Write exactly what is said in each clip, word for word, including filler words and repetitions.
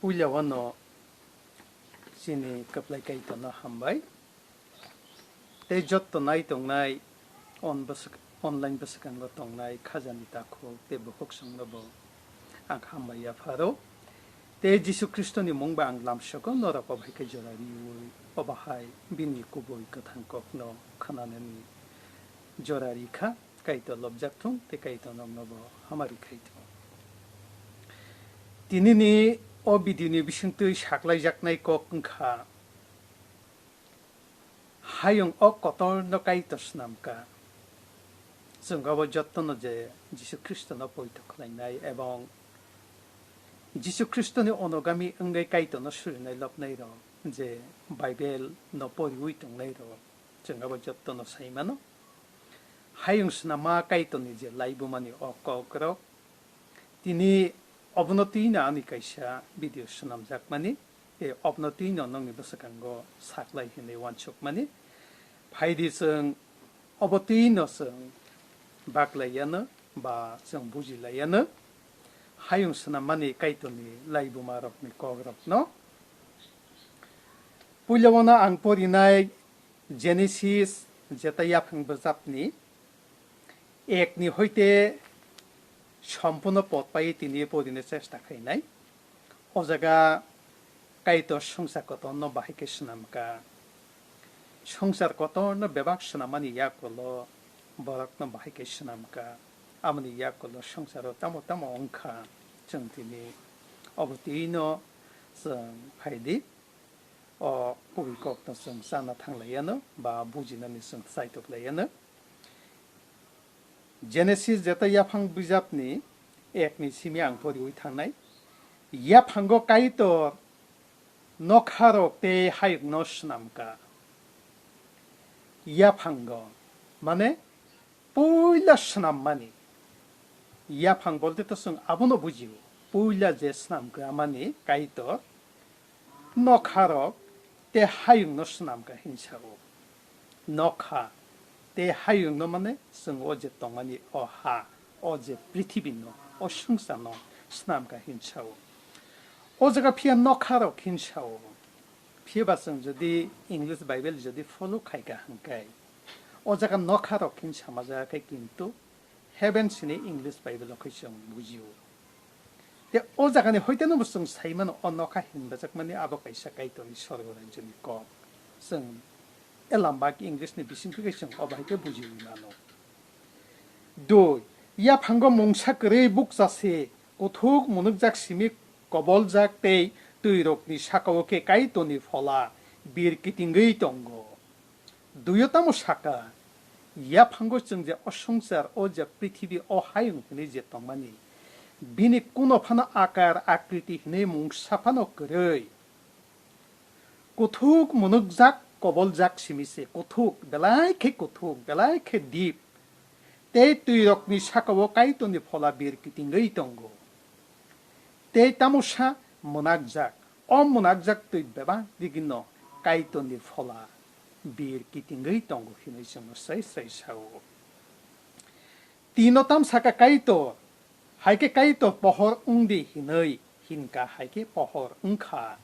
Puila wano chini kwplai Kaitorno hambai. Tei jotto nai tongnai on bwswk-, online bwswkango tongnai khajani takhuk tei bukhuk songnobo ang hambai yapharo. Tei Jisu Khristoni mung bai ang lamsogo norok obo hai khe jora riui obo hai bini kubui kwthang kokno khwnanani jora rikha. Kaitor lobjak thung tei Kaitor noknobo hamari khai thung. Tinini o video ni bisingtwi saklaijaknai kok wngkha, hayung o kotorno Kaitor swnamkha. Chwng abo jottono je Jisu Khristono poito khlainai ebong Jisu Khristoni onogami wngwi Kaitorno surinai lobnairok, je Bible no poriwi tongnairok, chwng abo jottono sai mano. Hayung swnamma Kaitorni je laibumani o kokrok, tini obono twino ani kaisa video swnamjakmani, tei obono twino nokni bwswkango saklai hinwi uansukmani. Phaidi chwng obo twino chwng baklaiyano ba chwng bujilaiyano hayung swnammani Kaitorni laibumarokni kokrokno. Puila wano ang porinai Genesis jeta yaphang bwjapni ekni hoite sompurno pod pai tini porina chesta khainai. O jaga Kaitor swngchar kotorno bahai khe swnamkha. Swngchar kotorno bebak swnammani yakulo borokno bahai khe swnamkha. Aboni yakulo swngcharo tamo tamo wngkha chwng tini obo twino chwng phaidi. O kubui kokno chwng chana thanglaiyano ba bujinani chwng chaitok laiyano. Genesis jeta yaphang bijapni ekni simi ang poriwi thangnai. Yaphango Kaitor nokharok tei hayungno swnamkha. Yaphango, mane, puila swnammani. Yaphang bolte to chwng abono bujio. Puila je swnamgramani Kaitor nokharok tei hayungno swnamkha hinsa o. Nokha tei hayungno mane chwng o je tongmani o ha, o je prithibino, o swngcharno swnamkha hinsa o. O jaga phiya nokharok hinsa o. Phiya ba chwng jodi English Bible jodi follow khaikha hwnkhe, o jaga nokharok hinwi samajak khe, kintu heaven sini English Bible o khe chwng bujio. Tei o jagani hoiteno bo chwng sai mano, o nokha hinbajakmani abo kaisa Kaitorni sorgo rajyoni kok. Chwng elambak English ni bisingtwi khe chwng obo hai khe bujiwi mano. Dui, yaphango mungsa kwrwi bukcha se, kuthuk munukjak simi koboljak tei twirokni sakao khe Kaitorni phola bir kitingwi tongo. Duiyo tamo saka, yaphango chwng je o swngchar, o je prithibi, o hayung hinwi je tongmani, bini kuno phano akar akriti hinwi mungsa phano kwrwi. Kuthuk munukjak, koboljak simi se, kuthuk, belai khe kuthuk, belai khe deep. Tei twirokni sakao Kaitorni phola bir kitingwi tongo. Tei tamosa mwnakjak, o mwnakjak twi bebak digino Kaitorni phola bir kitingwi tongo hinwi chwngno srai srai sao. Tino tam saka Kaitor, hai khe Kaitor pohor wng di hinwi hinka, hai khe pohor wngkha.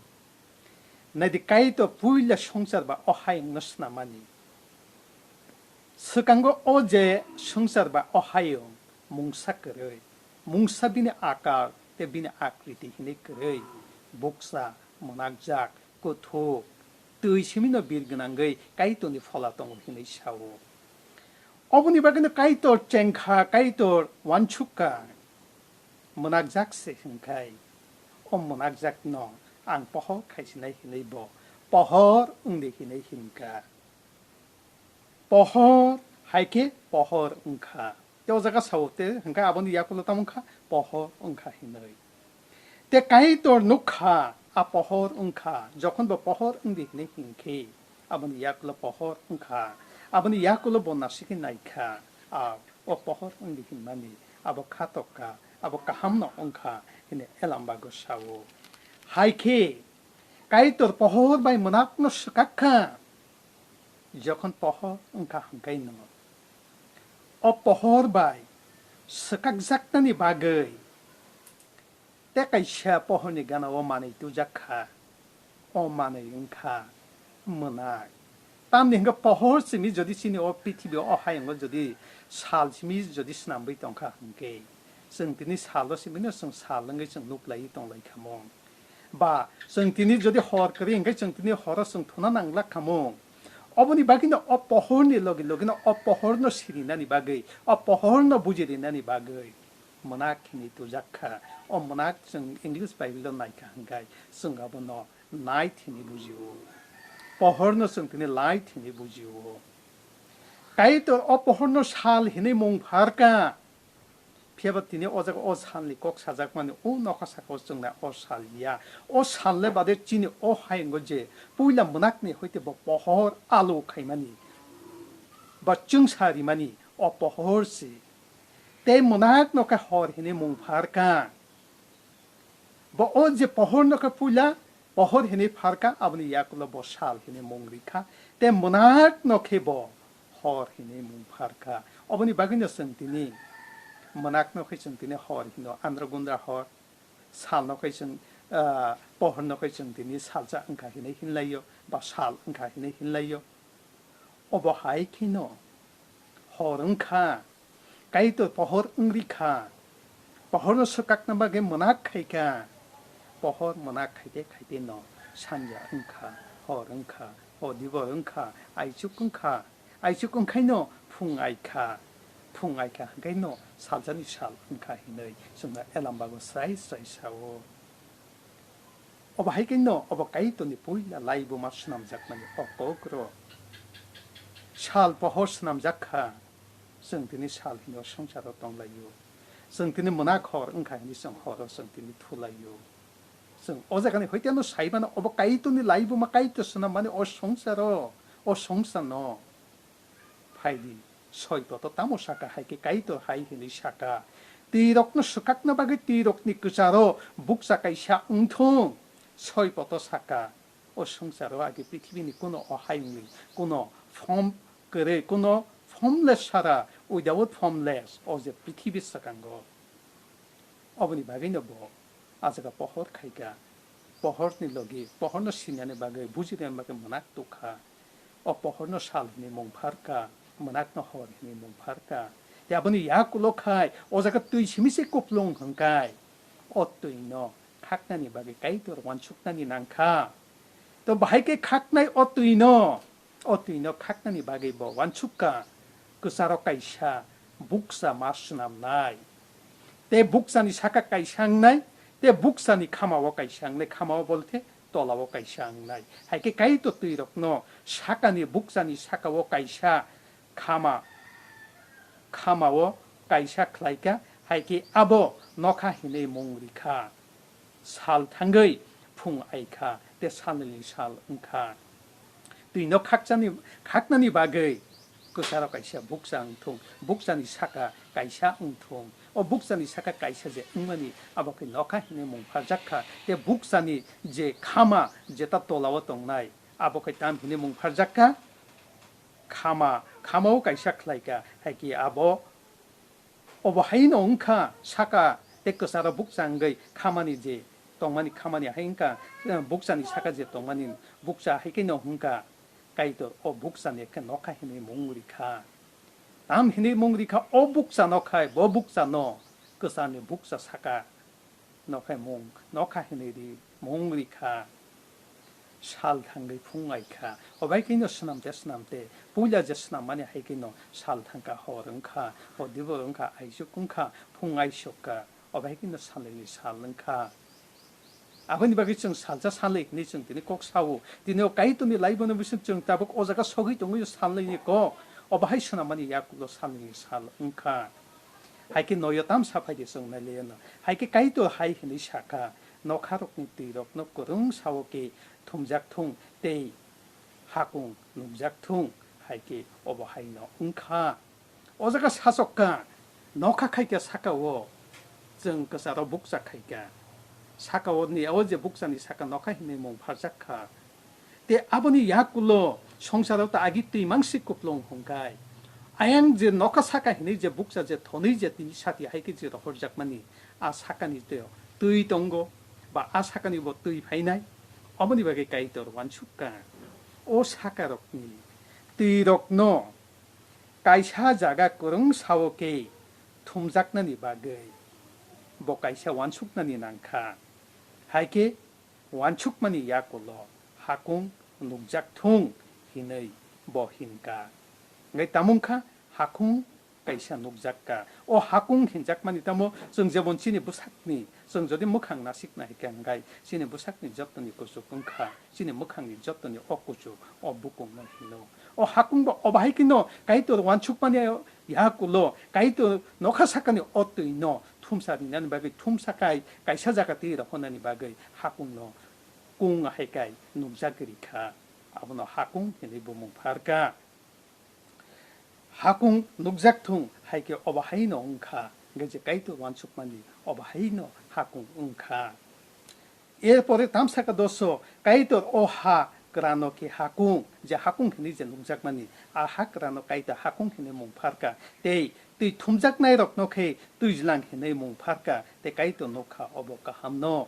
Naidi, Kaitor puila swngchar ba o hayungno snamani. Swkango o je swngchar ba o hayung mungsa kwrwi, mungsa bini akar tei bini akriti hinwi kwrwi, bukcha, mwnakjak, kuthuk, twi simino bir gwnangwi Kaitorni phola tongo hinwi sao. Oboni bagwino Kaitor chengkha, Kaitor uansukha, mwnakjak se hwnkhai, o mwnakjakno ang pohor khaisinai hinwi bo pohor wngdi hinwi hinkha. Pohor hai khe pohor wngkha. Tei o jaga sao te hwnkha aboni yakulo tamo wngkha, pohor wngkha hinwi. Tei Kaitor nukha, a pohor wngkha, jokhon bo pohor wngdi hinwi hinkhe, aboni yakulo pohor wngkha, aboni yakulo bo nasikhe naikha, a o pohor wngdi hinmani, abo kha tokka, abo kahamno wngkha, hwnwi Elambago sao. Hai khe Kaitor pohor bai mwnakno swkak kha, jokhon pohor wngkha hwnkhe no, o pohor bai swkakjaknani bagwi Tei kaisa pohorni gana o manwi tujak kha. O manwi wng kha mwnak. Tamni hwnkhe pohor simi jodi chini o prithibi o hayungo jodi sal simi jodi swnamwi tongkha hwnkhe, chwng tini salo simino chwng sal wngwi chwng nuklaiwi tonglaikha mung. Ba chwng tini jodi hor kwrwi hwnkhe chwng tini horo chwng thuna nanglak kha mung. Oboni bagwino o pohorni logi logino o pohorno sirinani bagwi, o pohorno bujirinani bagwi mwnak hinwi tujak kha. O mwnak chwng English Bible-o naikha hwnkhe chwng abono night hinwi bujio. Pohorno chwng tini light hinwi bujio. Kaitor o pohorno sal hinwi mung pharkha. Phiyaba tini o jaga o salni kok sajakmani o nokha saka o chwng nai o sal ya. O sal le bade chini o hayungo je puila mwnakni hoite bo pohor alo khaimani ba chwngsa rimani o pohor se. Tei mwnakno khe hor hinwi mung pharkha. Bo o je pohorno khe puila pohor hinwi pharkha, aboni yakulo bo sal hinwi mung rikha. Tei mwnakno khe bo hor hinwi mung pharkha. Oboni bagwino chwng tini mwnakno khe chwng tini hor hino, andra gundra hor. Salno khe chwng, ah, pohorno khe chwng tini salsa wngkha hinwi hinlaio, ba sal wngkha hinwi hinlaio. Obo hai kheno hor wngkha, Kaitor pohor wng rikha. Pohorno swkakna bagwi mwnak khaikha. Pohor mwnak khaite khaite no sanja wngkha, hor wngkha, o dibor wngkha, aichuk wngkha. Aichuk wngkhaino phung aikha. Phung aikha hwnkhaino saljani sal wngkha hinwi chwngno Elambago srai srai sao. Obo hai khe no, obo Kaitorni puila laibuma swnamjakmani o kok rw. Sal pohor swnamjak kha, chwng tini sal hino swngcharo tonglaio. Chwng tini mwnak hor wngkha hini chwng horo chwng tini thulaio. Chwng o jagani hoiteno saimano obo Kaitorni laibuma Kaitor swnammani o swngcharo, o swngcharno. Phaidi, soi poto tamo saka hai khe Kaitor hai hinwi saka. Twi rokno swkakna bagwi twi rokni kwcharo bukcha kaisa wngthung. Soi poto saka, o swngcharo agi prithibini kuno o hayungni kuno form kwrwi, kuno formless sara, without formless, o je prithibi swkango. Oboni bagwino bo a jaga pohor khaikha. Pohorni logi, pohorno sinani bagwi, bujinani bagwi mwnak tukha. O pohorno sal hinwi mung pharkha, mwnakno hor hinwi mung pharkha. Tei aboni yakulo khai, o jaga twi simi se kuplung hwnkhe, o twino khaknani bagwi Kaitor uansuknani nangkha. To bahai khe khaknai o twino, o twino khaknani bagwi bo uansukha, kwcharo kaisa bukcha ma swnamnai. Tei bukchani saka kaisa wngnai, tei bukchani khamao kaisa wngnai, khamao bolte tolao kaisa wngnai. Hai khe Kaitor twirokno sakani bukchani sakao kaisa khama, khamao kaisa khlaikha, hai khe abo nokha hinwi mung rikha. Sal thangwi phung aikha, tei salnwini sal wngkha. Twino khakchani, khaknani bagwi kwcharo kaisa bukcha wngthung, bukchani saka kaisa wngthung. O bukchani saka kaisa je wngmani, abo khe nokha hinwi mung pharjak kha. Tei bukchani je khama, jeta tolao tongnai, abo khe tam hinwi mung pharjak kha. Khama, khamao kaisa khlaikha, hai khe abo Obo haino wngkha, saka tei kwcharo bukcha wngwi khamani je tongmani khamani hai wngkha, eh, bukchani saka je tongmani bukcha hai khe no wngkha, Kaitor o bukchani khe nokha hinwi mung rikha. Tam hinwi mung rikha, o bukcha nokhai, bo bukcha no kwchani bukcha saka nokhai mung nokha hinwi ri mung rikha. Sal thangwi phung aikha. Obai khe no swnamte swnamte, puila je swnammani hai khe no sal thangkha, hor wngkha, hor dibor wngkha, aisuk wngkha, phung aisukha. Obai khe no salnwini sal wngkha. Aboni bagwi chwng salsa salnwi hinwi chwng tini kok sao. Tini o Kaitorni laibono bising chwng tabuk o jaga sogwi tongwi salnwini kok. Obo hai swnammani yakulo salnwini sal wngkha. Hai khe noyo tamsa phaidi chwng nai laiya no. Hai khe Kaitor hai hinwi sakha, nokharokni twirokno kwrwng sao khe thumjak thung tei hakung nukjak thung, hai khe obo hai no wngkha. O jaga sachok kha, nokha khai khe saka o chwng kwcharo bukcha khai kha. Saka o ni o je bukchani saka nokha hinwi mung pharjak kha. Tei aboni yakulo songsaro ta agi twi mangsi kuplung hwnkhai. Ayang je nokha saka hinwi je bukcha je thonwi je tini sati hai khe je rohorjakmani, a sakani tei twi tongo, ba a sakani bo twi phainai, oboni bagwi Kaitor uansuk kha. O sakarokni twirokno kaisa jaga kwrwng sao khe thumjaknani bagwi bo kaisa uansuknani nang kha. Hai khe uansukmani yakulo hakung nukjak thung hinwi bo hinkha. Hwnkhe tamo wngkha hakung kaisa nukjak kha. O hakung hinjakmani tamo chwng jemon chini bwsakni, chwng jodi mwkhang nasikna hai khe hwnkhe chini bwsakni jotoni kuchuk wngkha, chini mwkhangni jotoni o kuchuk, o bukungno hino. O hakung bo obahai kheno Kaitor uansukmani yakulo Kaitor nokha sakani o twino thumsa rinani bagwi thumsa kai kaisa jaga twi rohornani bagwi hakungno kung hai kai nukjagwi rikha. Abono hakung hinwi bumung pharkha. Hakung nukjak thung hai khe obo haino wngkha, hwnkhe je Kaitor uansukmani obo haino hakung wngkha. Erpore tamsaka doso Kaitor o ha kwrano khe hakung, je hakung hinwi je nukjakmani, a ha kwrano Kaitor hakung hinwi mung pharkha, tei twi thumjaknairokno khe twijlang hinwi mung pharkha, tei Kaitor nukha obo kahamno.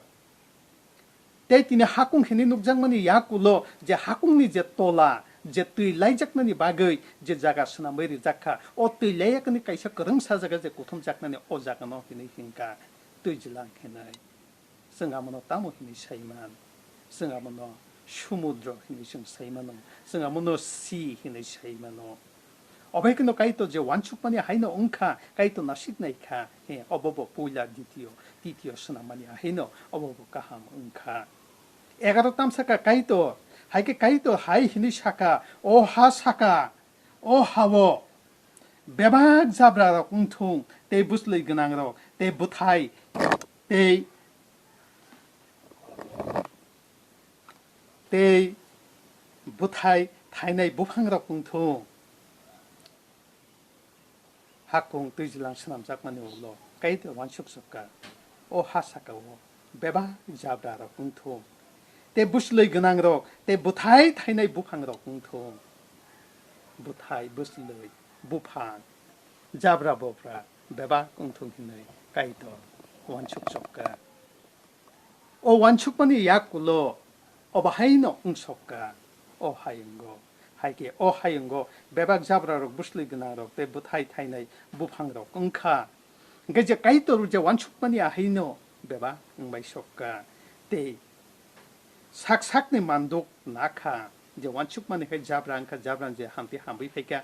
Tei tini hakung hinwi nukjakmani yakulo je hakungni je tola, je twi laijaknani bagwi je jaga swnamwi rijak kha, o twi laiyakani kaisa kwrwngsa jaga je kuthumjaknani o jagano hinwi hinkha twijlang hinwi. Chwng abono tamo hinwi sai man? Chwng abono sumudro hinwi chwng sai mano, chwng abono si hinwi sai mano. Obo hai kheno Kaitor je uansukmani haino wngkha, Kaitor nasiknai kha, he, obo bo puila, ditio, titio swnammani haino obo bo kaham wngkha. Egaroh tamsaka Kaitor, hai khe Kaitor hai hinwi saka, "O ha saka, o ha-o bebak jabrarok wngthung, tei bwslwi gwnangrok, tei bwthai, tei tei bwthai thainai buphangrok wngthung." Hakung twijlang swnamjakmani ulo Kaitor uansuk sukha, o ha saka-o bebak jabrarok wngthung, tei bwslwi gwnangrok tei bwthai thainai buphangrok wngthung. Bwthai, bwslwi, buphang, jabra bopra bebak wngthung hinwi Kaitor uansuk sukha. O uansukmani yakulo obo haino wngsokha, o hayungo. Hai khe o hayungo bebak jabrarok, bwslwi gwnangrok tei bwthai thainai buphangrok wngkha. Hwnkhe je Kaitor je uansukmani ahaino bebak wngbai sokha. Tei sak sakni manduk nakha, je uansukmani khe jabra wngkha, jabra je hamtwi hamwi phaikha.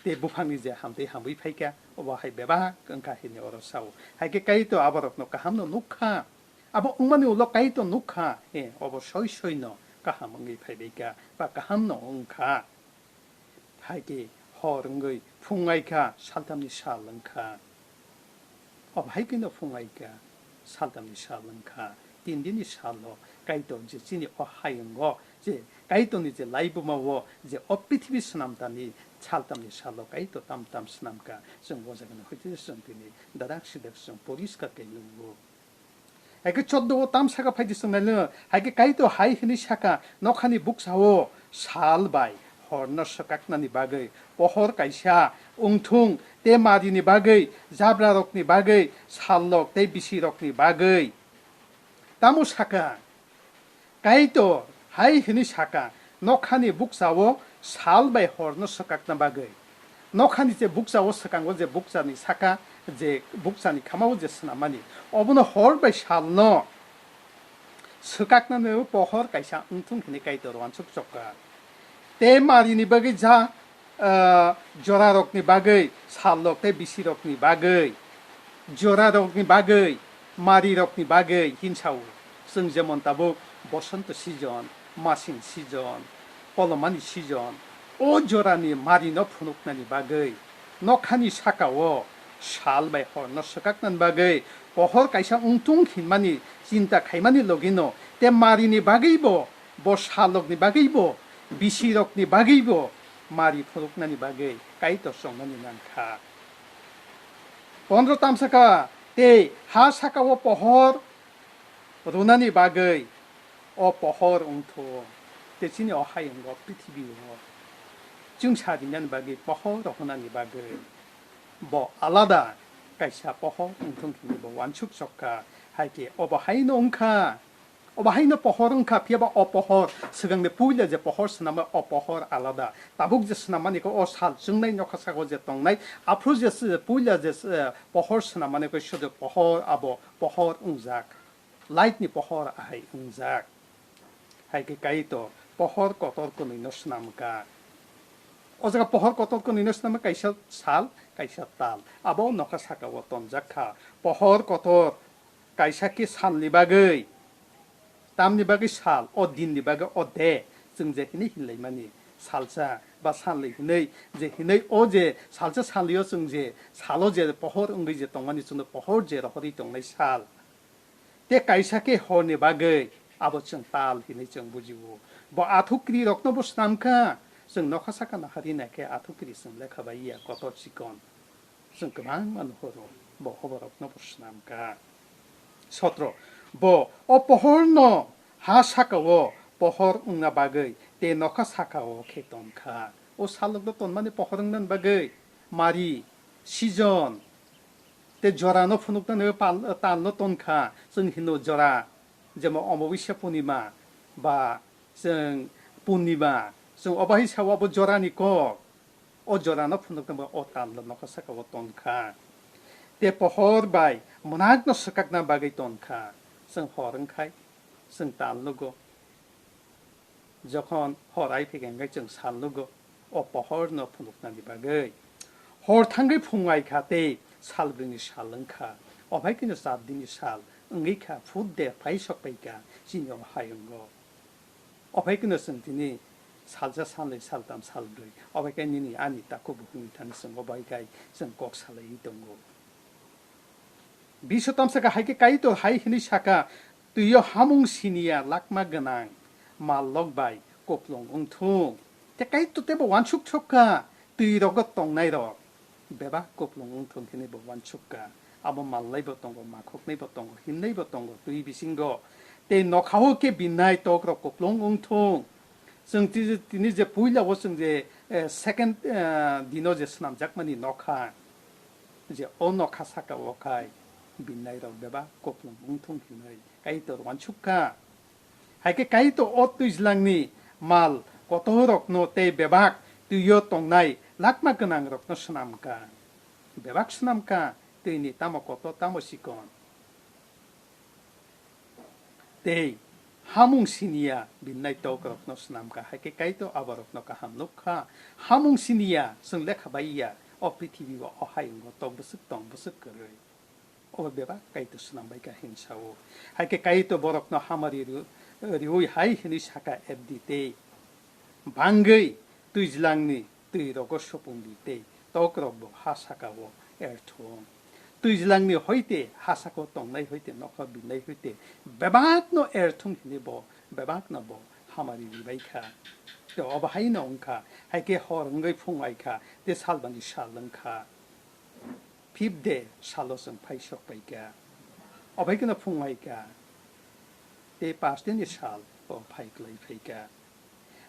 Tei buphangni je hamtwi hamwi phaikha, obo hai bebak wngkha hinwi oro sao. Hai khe Kaitor aborokno kahamno nukha. Abo wngmani ulo Kaitor nukha, he, obo soi soino kaham wngwi phaibaikha, ba kahamno wngkha. Hai khe hor wngwi phung aikha, saltamni sal wngkha. Obo hai kheno phung aikha, saltamni sal wngkha. Tin dini salo Kaitor je chini o hayungo, je Kaitorni je laibuma-o, je o prithibi swnamtani saltamni salo Kaitor tam tam swnamkha, chwng o jagani hoite chwng tini dadak sidak chwng poriskar khe nukgo. Hai khe choddo o tam saka phaidi chwng nailino, hai khe Kaitor hai hwnwi saka, "Nokhani bukcha-o sal bai horno swkaknani bagwi pohor kaisa wngthung, tei marini bagwi, jabrarokni bagwi, sallok tei bisirokni bagwi." Tamo saka, Kaitor hai hwnwi saka, "Nokhani bukcha-o sal bai horno swkakna bagwi." Nokhani je bukcha-o swkango, je bukchani saka, je bukchani khama-o je swnammani, obono hor bai salno swkaknani pohor kaisa wngthung hwnwi Kaitor uansuk sokha. Tei marini bagwi ja, ah, jorarokni bagwi, sallok tei bisirokni bagwi, jorarokni bagwi, marirokni bagwi hinsao. Chwng jemon tabuk bosonto season, masing season, kolomani season, o jorani marino phunuknani bagwi, nokhani saka-o sal bai horno swkaknani bagwi pohor kaisa wngthung hinmani chinta khaimani logino, tei marini bagwibo, bo salrokni bagwibo, bisirokni bagwibo mari phunuknani bagwi Kaitor chongnani nangkha. Pondro tamsaka, tei ha saka-o pohor rwnani bagwi o pohor wngthung, tei chini o hayungo, prithibi-o chwngsa rinani bagwi pohor rohornani bagwi bo alada kaisa pohor wngthung hinwi bo uansuk chokha. Hai khe obo haino wngkha, obo haino pohor wngkha, phiya ba o pohor, swkangni puila je pohor swnamwi o pohor alada. Tabuk je swnammani khe o sal chwngnai nokha saka o je tongnai, aphuru je s-, puila je s-, pohor swnammani khe sudu pohor abo pohor wngjak. Light ni pohor ahai wngjak. Hai khe Kaitor pohor kotor kwnwi no swnam kha. O jaga pohor kotor kwnwi no swnam kha, kaisa sal, kaisa tal. Abo nokha saka o tonjak kha. Pohor kotor kaisa khe salni bagwi, tamni bagwi sal, o dinni bagwi o de, chwng je hinwi hinlaimani salsa ba salni hinwi, je hinwi o je salsa salni o chwng je salo je pohor wngwi je tongmani chwngno pohor je rohorwi tongnai sal. Tei kaisa khe horni bagwi abo chwng tal hinwi chwng bujio. Bo athukri rokno bo swnam kha, chwng nokha saka nahari nai khe athukri chwng lekha bai ya kotor chikon. Chwng kwbangma nuhoro, bo oborokno bo swnam kha. Sotro, bo o pohorno ha saka o pohor wngna bagwi tei nokha saka o khe ton kha. O salokno tonmani pohor wngna bagwi mari, season, tei jorano phunuknani pal-, talno ton kha. Chwng hino jora, jemon Omobisya Punima ba chwng Punima, chwng obo hai sao abo jorani kok. O jorano phunuknani o talno nokha saka o ton kha. Tei pohor bai mwnakno swkakna bagwi ton kha. Chwng hor wngkhai, chwng tal nugo. Jokhon hor ai phikha hwnkhe chwng sal nugo, o pohorno phunuknani bagwi. Hor thangwi phung ai kha tei salbrwini sal wng kha. Obai kheno char dini sal wngwi kha, food day phai sok pai kha chini o hayungo. Obai kheno chwng tini salsa, salnwi, saltham, salbrwi, obai khe nini ani takhuk bukhukni thani chwng obai khai chwng kok salaiwi tongo. Biso tamsaka hai khe Kaitor hai hwnwi saka, "Twio hamung siniya lakma gwnang mal lok bai kuplung wng thung." Tei Kaitor teibo uansuk thok kha, twi rogo tongnai rok bebak kuplung wng thung hinwi bo uansuk kha. Abo mallai bo tongo, makhuknai bo tongo, himnai bo tongo twi bisingo. Tei nokha o khe binnai tok rok kuplung wng thung. Chwng ti-, tini je puila o chwng je, eh, second, eh, dino je swnamjakmani nokha, je o nokha saka o khai binnai rok bebak kuplung wng thung hinwi Kaitor uansuk kha. Hai khe Kaitor o twijlangni mal kotor rokno tei bebak twio tongnai lakma gwnang rokno swnam kha. Bebak swnam kha, twini tamo kotor tamo chikon. Tei hamung siniya binnai tok rokno swnam kha, hai khe Kaitor aborokno kaham nuk kha. Hamung siniya chwng lekha bai ya, o prithibi o, o hayungo tok bwswk tong bwswk kwrwi. Obo bebak Kaitor swnam bai kha hin sao. Hai khe Kaitor borokno hamari ri-, riui hai hwnwi saka, "F D tei bangwi twijlangni twi rogo supung di tei tok rok bo ha saka o er thung." Twijlangni hoite ha saka o tongnai hoite nokha binnai hoite bebakno er thung hinwi bo bebakno bo hamari ri bai kha. Tei obo haino wng kha, hai khe hor wngwi phung ai kha, tei salbani sal wng kha. Fifth day salo chwng phai sok pai kha. Obai kheno phung ai kha. Tei pash din ni sal o phai klai phai kha.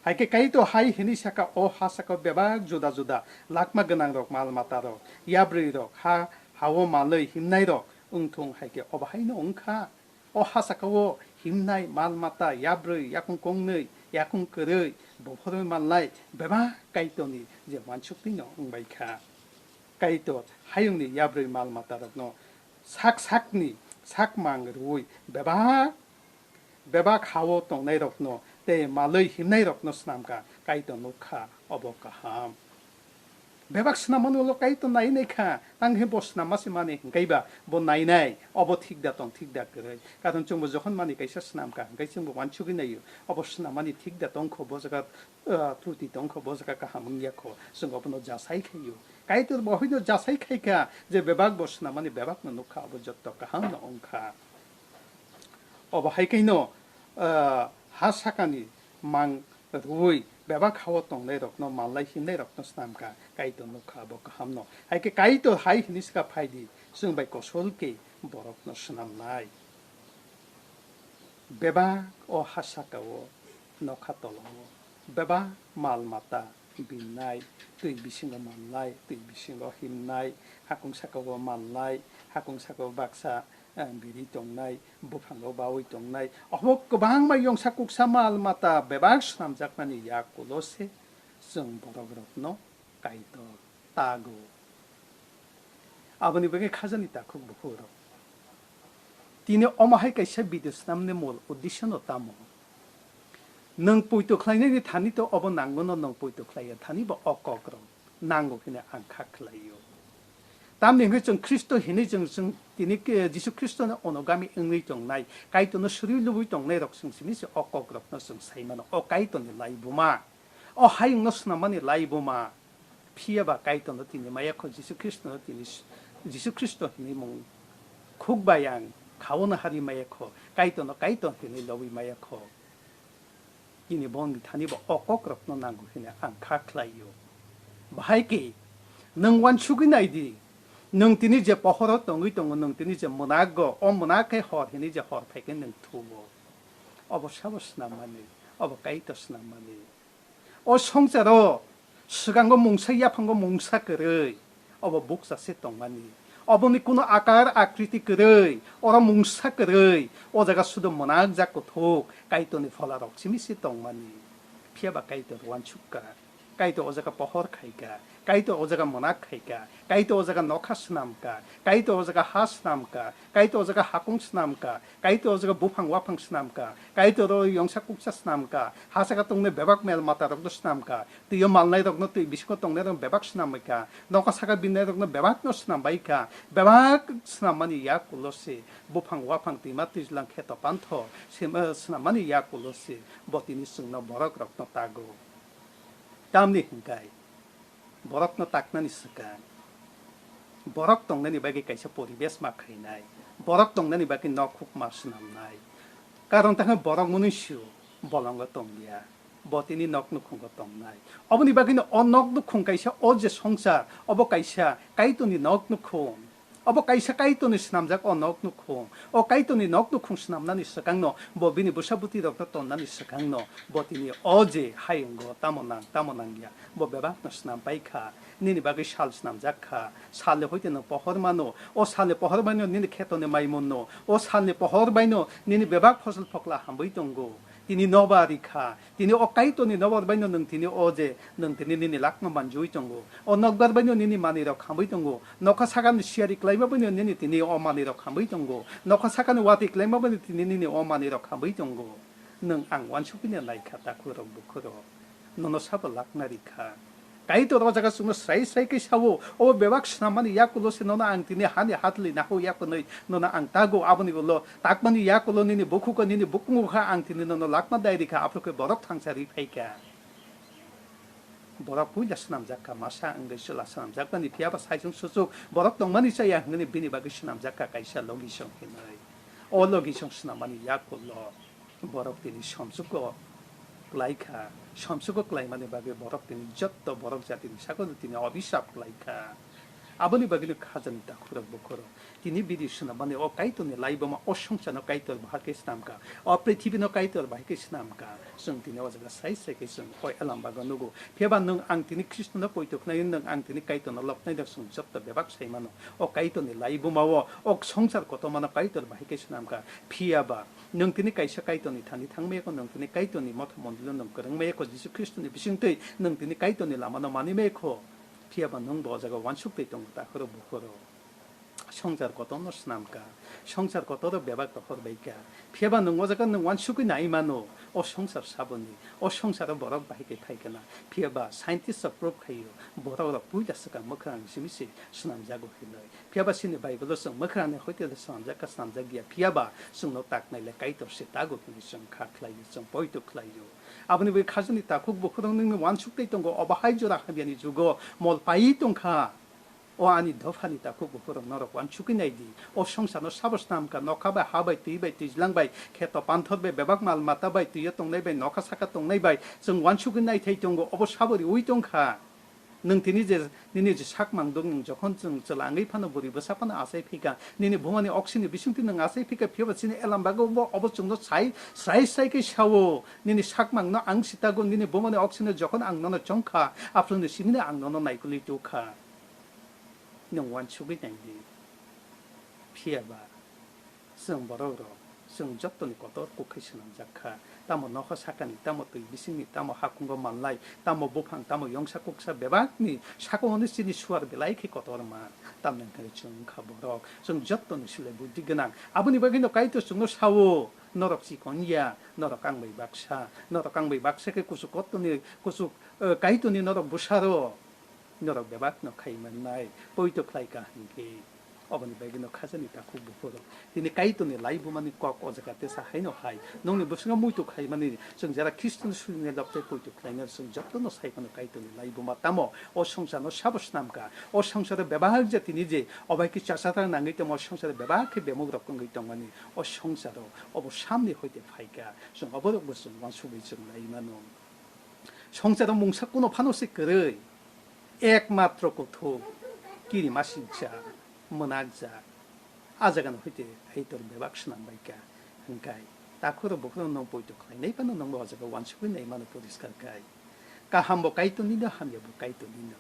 Hai khe Kaitor hai hwnwi saka, o ha saka o bebak juda juda lakma gwnang rok, mal mata rok, yabrwi rok, ha, ha o malwi himnai rok wng thung, hai khe obo haino wng kha. O ha saka o himnai mal mata, yabrwi, yakung kongnwi, yakung kwrwi, buphurwi malnai bebak Kaitorni je uansuk twino wng bai kha. Kaitor hayungni yabrwi mal mata rokno sak sakni sak mang rwui bebak, bebak ha o tongnai rokno tei malwi himnai rokno swnam kha, Kaitor nuk kha, obo kaham. Bebak swnam mani ulo Kaitor nai nai kha, tang khe bo swnam ma se mani hwnkhe ba bo nai nai, obo thik da tong, thik da kwrwi. Karon chwng bo jokhon mani kaisa swnam kha, hwnkhe chwng bo uansugwi naio, obo swnam mani thik da tong kho, bo jaga, ah, truti tong kho, bo jaga kaham wng ya kho, chwng obono jasai khaio. Kaitor bo hwino jasai khai kha je bebak bo swnam mani bebak no nuk kha, obo jotto kaham no wng kha. Obo hai khe no, ah, ha sakani mang rwui bebak ha o tongnai rokno, malnai himnai rokno swnam kha, Kaitor nuk kha bo kaham no. Hai khe Kaitor hai hwnwi swkha, phai di, chwng bai kosol khe borokno swnam nai. Bebak o ha saka o, nokha tola o, bebak mal mata binnai, twi bisingo malnai, twi bisingo himnai, Hakung saka o malnai, hakung saka o baksa, eh, biri tongnai, buphango bawi tongnai, obo kwbangma yongsa kuksa mal mata bebak swnamjakmani yak ulo se chwng borok rokno Kaitor tago. Aboni bagwi khajani takhuk bukhuk rok. Tini omo hai kaisa video swnamni mol uddesyo no tamo? Nwng poito khlainani thani to obo nango no, nwng poito khlaiya thani bo o kok rok nango hwnwi ang kha khlaio. Tamni hwnwi chwng Khristo hinwi chwng, chwng tini ke-, Jisu Khristoni onogami wngwi tongnai, Kaitorno suri lubui tongnai rok chwng simi se o kok rokno chwng sai mano, o Kaitorni laibuma, o hayungno swnammani laibuma. Phiya ba Kaitorno tini maya kho, Jisu Khristono tini s-, Jisu Khristo hinwi mung khuk bai ang khaono hari maya kho, Kaitorno Kaitor hinwi lobwi maya kho. Tini boni thani bo o kok rokno nango hwnwi ang kha khlaio. Bahai khe nwng uansugwi nai di, nwng tini je pohoro tongwi tongo, nwng tini je mwnago, o mwnak khe hor hwnwi je hor phai khe nwng thuo. Obo sabo swnammani, obo Kaitor swnammani. O swngcharo swkango mungsa, yaphango mungsa kwrwi, obo bukcha se tongmani. Oboni kuno akar akriti kwrwi, oro mungsa kwrwi, o jaga sudo mwnakjak kuthuk Kaitorni phola rok simi se tongmani. Phiya ba Kaitor uansuk kha, Kaitor o jaga pohor khai kha, Kaitor o jaga mwnak khai kha, Kaitor o jaga nokha swnam kha, Kaitor o jaga ha swnam kha, Kaitor o jaga hakung swnam kha, Kaitor o jaga buphang waphang swnam kha, Kaitor o yongsa kuksa swnam kha, ha saka tongnai bebak mel mata rokno swnam kha, twi o malnai rokno twi bisingo tongnai rok bebak swnam bai kha, nokha saka binnai rokno bebak no swnam bai kha, bebak swnam mani yak ulo se buphang waphang twima twijlang kheto pantho se, eh, swnam mani yak ulo se bo tini chwngno borok rokno tago. Tamni hwnkhe borokno taknani swkang, borok tongnani bagwi kaisa poribesh ma khainai, borok tongnani bagwi nok huk ma swnamnai. Karon tangkhe borok mwnwi sio bolongo tongya, bo tini nok nukhungo tongnai. Oboni bagwino o nok nukhung kaisa, o je swngchar, obo kaisa Kaitorni nok nukhung. Obo kaisa Kaitorni swnamjak o nok nukhung. O Kaitorni nok nukhung swnamnani swkangno, bo bini bwsa bwtwi rokno tonnani swkangno, bo tini o je hayungo tamo nang, tamo nangya, bo bebakno swnam pai kha. Nini bagwi sal swnamjak kha. Salni hoite nwng pohor mano. O salni pohor baino nini khetoni maimunno. O salni pohor baino nini bebak phosol phokla hambai tongo. Tini nobar rikha. Tini o Kaitorni nobar baino nwng tini o je, nwng tini nini lakma manjui tongo. O nokbar baino nini manwi rok hambai tongo. Nokha sakani siyari klaima baino nini tini o manwi rok hambai tongo. Nokha sakani watwi klaima baino tini nini o manwi rok hambai tongo. Nwng ang uansukgwini lai kha takhuk rok bukhuk rok. Nono sabo lakna rikha. Kaitor o jaga chwngno srai srai khe sao, obo bebak swnammani yakulo se nono ang tini hani hatli naho yakunwi nono ang tago, aboni ulo takmani yakulo nini bukhuko nini bukungo kha ang tini nono lakma dai rikha, aphuru khe borok thangsa ri phaikha. Borok puila swnamjak kha, masa wngwi chwla swnamjakmani, phiya ba saichung suchuk borok tongmani chaya hwnwi bini bagwi swnamjak kha kaisa logisong hinwi. O logisong swnammani yakulo borok tini somsuko kwlai kha, somsuko kwlaimani bagwi borok tini jotto borok jatini sago tini obisap kwlai kha. Aboni bagwino khajani takhurok bukhurok tini bidi swnamani o Kaitorni laibuma o swngcharno Kaitor bahai khe swnam kha, o prithibino Kaitor bahai khe swnam kha. Chwng tini o jaga sai sai khe chwng o Elam bago nugo. Phiya ba nwng ang tini Khristono poito khnai, nwng ang tini Kaitorno lobnai da chwng jotto bebak sai mano. O Kaitorni laibuma o, o swngchar kotormano Kaitor bahai khe swnam kha. Phiya ba nwng tini kaisa Kaitorni thani thangmaya kho, nwng tini Kaitorni motha mondolino nwng kwrwngmaya kho, Jisu Khristoni bisingtwi nwng tini Kaitorni lamano manimaya kho. Phiya ba nwng bo o jaga uansuk twi tongo takhurok bukhurok. Swngchar kotorno swnam kha, swngchar kotoro bebak rohor bai kha. Phiya ba nwng o jaga nwng uansugwi nai mano, o swngchar saboni, o swngcharo borok bahai khe phai khna. Phiya ba scientist rok prove khaio, borok rok puila swkang mwkhang simi se swnamjago hinwi. Phiya ba chini Bible o chwng mwkhang ni hoite swnamjak kha, swnamjak ya. Phiya ba chwngno taknai le Kaitor se tago hinwi chwng kha khlaio, chwng poito khlaio. Aboni bagwi khajani takhuk bukhurok nwngni uansuk twi tongo, obo hai jora hamyani jugo mol paiwi tongkha. O ani dophani takhuk bukhurok norok uansugwi nai di. O swngcharno sabo swnam kha, nokha bai, ha bai, twi bai, twijlang bai, kheto panthor bai, bebak mal mata bai, twiyo tongnai bai, nokha saka tongnai bai, chwng uansugwi nai thai tongo, obo sabo riui tongkha. Nwng tini je, nini je sak mangduk, nwng jokhon chwng chwla wngwi phano, bwrwi bwsa phano achai phika, nini bumani oksini bisingtwi nwng achai phika, phiya ba chini Elam bago bo obo chwngno sai, srai srai khe sao, nini sak mangno ang sitago, nini bumani oksino jokhon ang nono chongkha, aphuru ni simino ang nono naikolwi tukha. Nwng uansugwi nai di. Phiya ba chwng borok rok, chwng jottoni kotor kuk khai swnamjak kha. Tamo nokha sakani, tamo twi bisingni, tamo hakungo manlai, tamo buphang, tamo yongsa kuksa bebakni saka hwnwi chini suar belai khe kotor man. Tamni hwnkhe chwng wngkha borok, chwng jottoni sle buddhi gwnang. Aboni bagwino Kaitor chwngno sao, norok chikon ya, norok ang bai baksa, norok ang bai baksa khe kuchuk kotorni, kuchuk, eh, Kaitorni norok bwsaro. Norok bebak no khai mannai, poito khlai ka hinkhe. Oboni bagwi no khajani takhuk buphuru. Tini Kaitorni laibumani kok o jaga tesa haino hai. Nongni bwswkno muitu khlaimani, chwng jera Khristoni surinai lobte poito khlainai chwng jotono sai phano Kaitorni laibuma tamo o songsarno sabo snamkha. O songsaro bebak je tini je obai khe chachathang nangwi tongma o songsaro bebak khe bemuk rok wngwi tongmani. O songsaro obo samni hoite phaikha. Chwng oborokbo chwng uansugwi chwng lai mano. Songsaro mungsa kuno phano se kwrwi, ekmatro kuthuk, kirimasingcha, mwnakjak, a jagano hoite Kaitor bebak swnam bai kha. Hwnkhe takhuro bukhuro nwng poito khlainai phano nwngbo o jaga uansugwi nai mano poriskar khai. Kaham bo Kaitor nino, hamya bo Kaitor nino.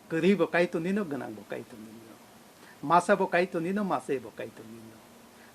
Kwrwi bo Kaitor nino, gwnang bo Kaitor nino. Masa bo Kaitor nino, masa bo Kaitor nino.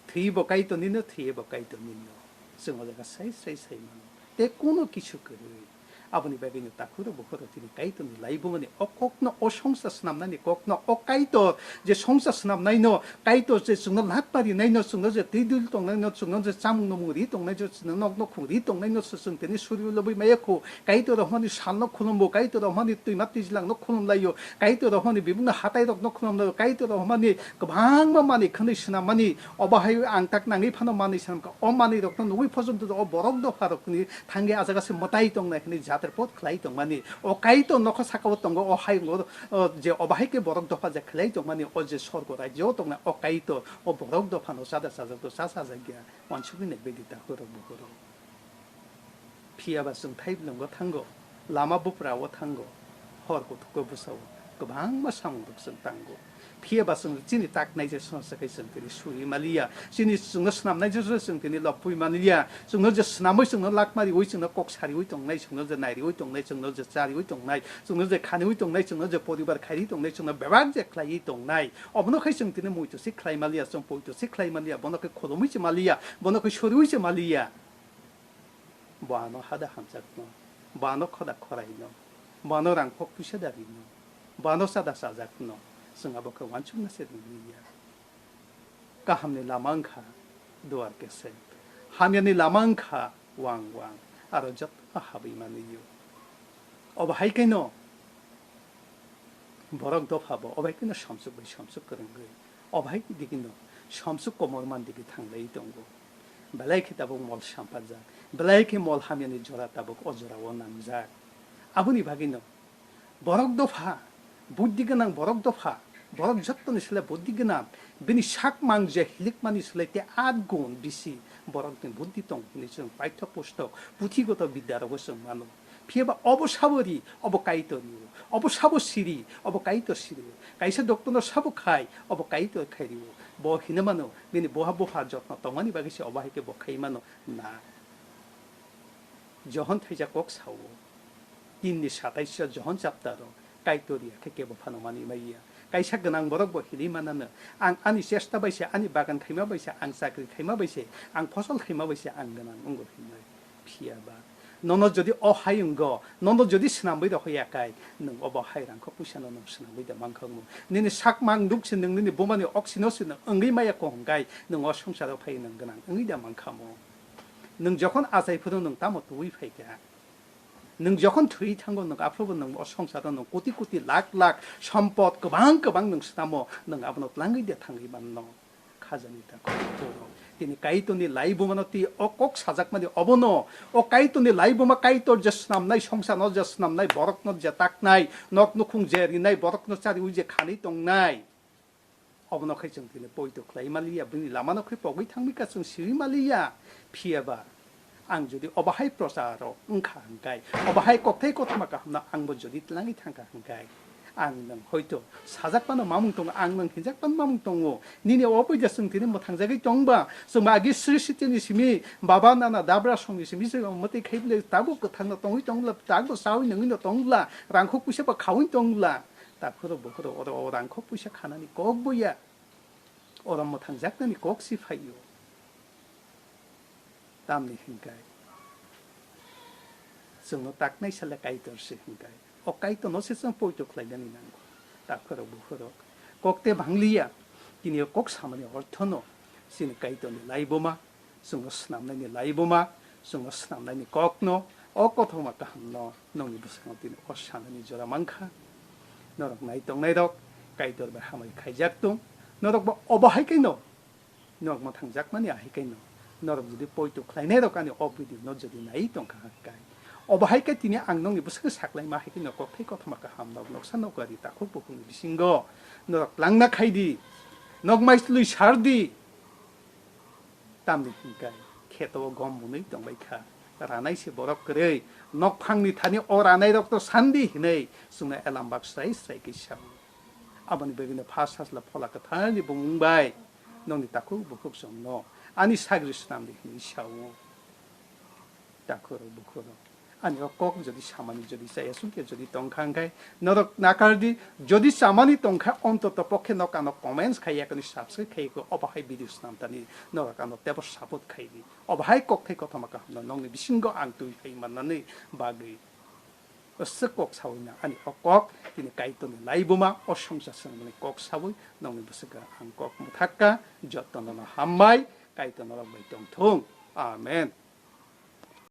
Thwi bo Kaitor nino, thwi bo Kaitor nino. Chwng o jaga sai sai sai mano. Tei kuno kisu kwrwi. Aboni bagwino takhuro bukhuro tini Kaitorni laibumani o kokno, o songsar swnamnani kokno, o Kaitor je songsar swnamnaino, Kaitor je chwngno lak pari naino, chwngno je twi dul tongnaino, chwngno je chamung numung ri tongnaino, chwngno nok nokhung ri tongnaino, chwng tini suri lobwi maya khu, Kaitor rohmani salno khulumbo, Kaitor rohmani twima twijlangno khulumlaio, Kaitor rohmani bibukno hatairokno khulumlaio, Kaitor rohmani kwbangma manwi khwnwi swnammani, obo hai ang tak nangwi phano manwi swnamkha. O manwirokno nugwi phojonto o borok dopharokni thangwi a jaga se mwtai tongnai hwnwi jater pot khlai tongmani. O Kaitor nokha sakao tongo, o hayungo, o, je obo hai khe borok dopha je khlai tongmani, o je sorgo rajyo tongnai o Kaitor, o borok dophano chada chajakdo cha chajakya, uansugwi nai bedi takhurok bukhurok. Phiya ba chwng thaiblwngo thango, lama buprao thango, hor kuthukgo bwsao kwbangma samungrok chwng tango. Phiya ba chwng chini taknai je songsa khe chwng tini suri maliya, chini chwngno snamnai je chwng tini lobwi maliya, chwngno je snamwi chwngno lakmariwi chwngno kok sariwi tongnai, chwngno je nairiwi tongnai, chwngno je chariwi tongnai, chwngno je khaniwi tongnai, chwngno je poribar khaiwi tongnai, chwngno bebak je khlaiwi tongnai, obono khai chwng tini muitu se khlai maliya, chwng poito se khlai maliya, bono khe khulumwi se maliya, bono khe suriwi se maliya. Bo ano hada hamjakno, bo ano khoda khoraino, bo ano rangkhok puisa darino, bo ano chada chajakno, chwng abo khe uansukna se nukliya. Kahamni lama wngkha duar kesem, hamyani lama wngkha wang wang, aro jotono habwi manliyo. Obo hai khe no, borok dopha bo obo hai kheno somsok bai somsok kwrwngwi, obo hai digino somsok komor man digi thanglai tongo. Belai khe tabuk mol sampajak, belai khe mol hamyani jora tabuk o jorao nangjak. Aboni bagwino borok dopha, buddhi gwnang borok dopha, borok jottoni sle buddhi gwnang, bini sak mang je hilikmani sle te at gun bisi borokni buddhi tong hinwi chwng paithak pustok, puthigoto bidya rogo chwng mano. Phiya ba obo sabo ri, obo Kaitor rio. Obo sabo siri, obo Kaitor sirio. Kaisa doctor no sabo khai, obo Kaitor khai rio. Bo hino mano, bini boha bupha jotno tongmani bagwi se obo hai khe bo khai mano. Na. Johon thaijak kok sao. Tinni satais o Johon chapter o Kaitor ya khe kebo phano manwi maya. Kaisa gwnang borok bo hinwi manano, "Ang ani chesta bai se, ani bagan khaima bai se, ang chakri khaima bai se, ang phosol khaima bai se ang gwnang wngo," hinwi. Phiya ba nono jodi o hai wngo, nono jodi swnamwi rohoya kai, nwng obo hai rangkho puisano nwng swnamwi da mankha wngo. Nini sak mang duk se nwng nini bumani oksino se nwng wngwi maya kho hwnkhe nwng o songsaro phai nwng gwnang wngwi da mankha mo. Nwng jokhon achai phuru nwng tamo twiwi phaikha? Nwng jokhon thwi thango, nwng aphuru bo nwng o songsaro nwng koti koti lakh lakh sompot kwbang kwbang nwng swnamo, nwng abono tlangwi de thangwi manno. Khajani ta kok turo. Tini Kaitorni laibumano twi o kok sajakmani obono, o Kaitorni laibuma Kaitor je swnamnai, songsarno je swnamnai, borokno je taknai, nok nukhung je rinai, borokno chariwi je khanwi tongnai. Obono khai chwng tini poito khlai maliya, bini lamano khai pogwi thangwi ka chwng siwi maliya. Phiya ba ang jodi obo hai procharo wngkha hwnkhe, obo hai kokthai kothoma kahamno angbo jodi tlangwi thangkha hwnkhe, ang nwng hoito sajak phano mamung tongo, ang nwng hinjak phano mamung tongo. Nini obo puija chwng tini mwthangjagwi tongba, chwngba agi srishti ni simi, baba nana dabra songni simi se mwtwi khai bwle tabuk kwthangno tongwi tongla, tabuk chawi nungwi no tongla, rangkhok puisa ba khawi tongla. Takhurok bukhurok oro o rangkhok puisa khanani kok buya. Oro mwthangjaknani kok si phaio. Tamni hinkai chwngno taknai sale Kaitor se hinkai. O Kaitorno se chwng poito khlainani nango. Takhurok bukhurok kok te bangliya. Tini o kok samani orthono chini Kaitorni laibuma, chwngno snamnaini laibuma, chwngno snamnaini kokno, o kothoma kahamno nongni bwskango tini o sanani jora mankha. Norok nai tongnairok Kaitor bai hamari khaijak tong. Norokbo obo hai khe no norok mwthangjakmani ahai khe no. Norok jodi poito khlainairok ani o video no jodi nai tongkha hai khe, obo hai khe tini ang nongni bwskango saklaima hai khe no kokthai kothoma kaham nok noksa nokari takhuk bukhukni bisingo norok langna khaidi, nok maislui sardi. Tamni hinkai kheto o gom mwnwi tongbai kha. Ranai se borok kwrwi, nokphangni thani o ranairokno sandi hinwi chwngno elambak srai srai khe sao. Aboni bagwino Pha Sajla Phola Kwtharni bumung bai nongni takhuk bukhuk chwngno ani sagri swnamdi hinwi sao. Takhurok bukhurok. Ani o kok jodi samani jodi chaya sungkhe jodi tongkha hwnkhe norok nakardi, jodi samani tongkha ontoto pokhe nok ano comments khai yakani subscribe khai ko obo hai video snamtani norok ano tebo support khaidi. Obo hai kokthai kothoma kahamno nongni bisingo ang twi hai mannani bagwi. Aswk kok sawi na ani o kok tini Kaitorni laibuma o songcha swnamani kok sawi nongni bwswkha ang kok mwthakka, jotono no hambai Kaitor norok bai tongthung. Amen.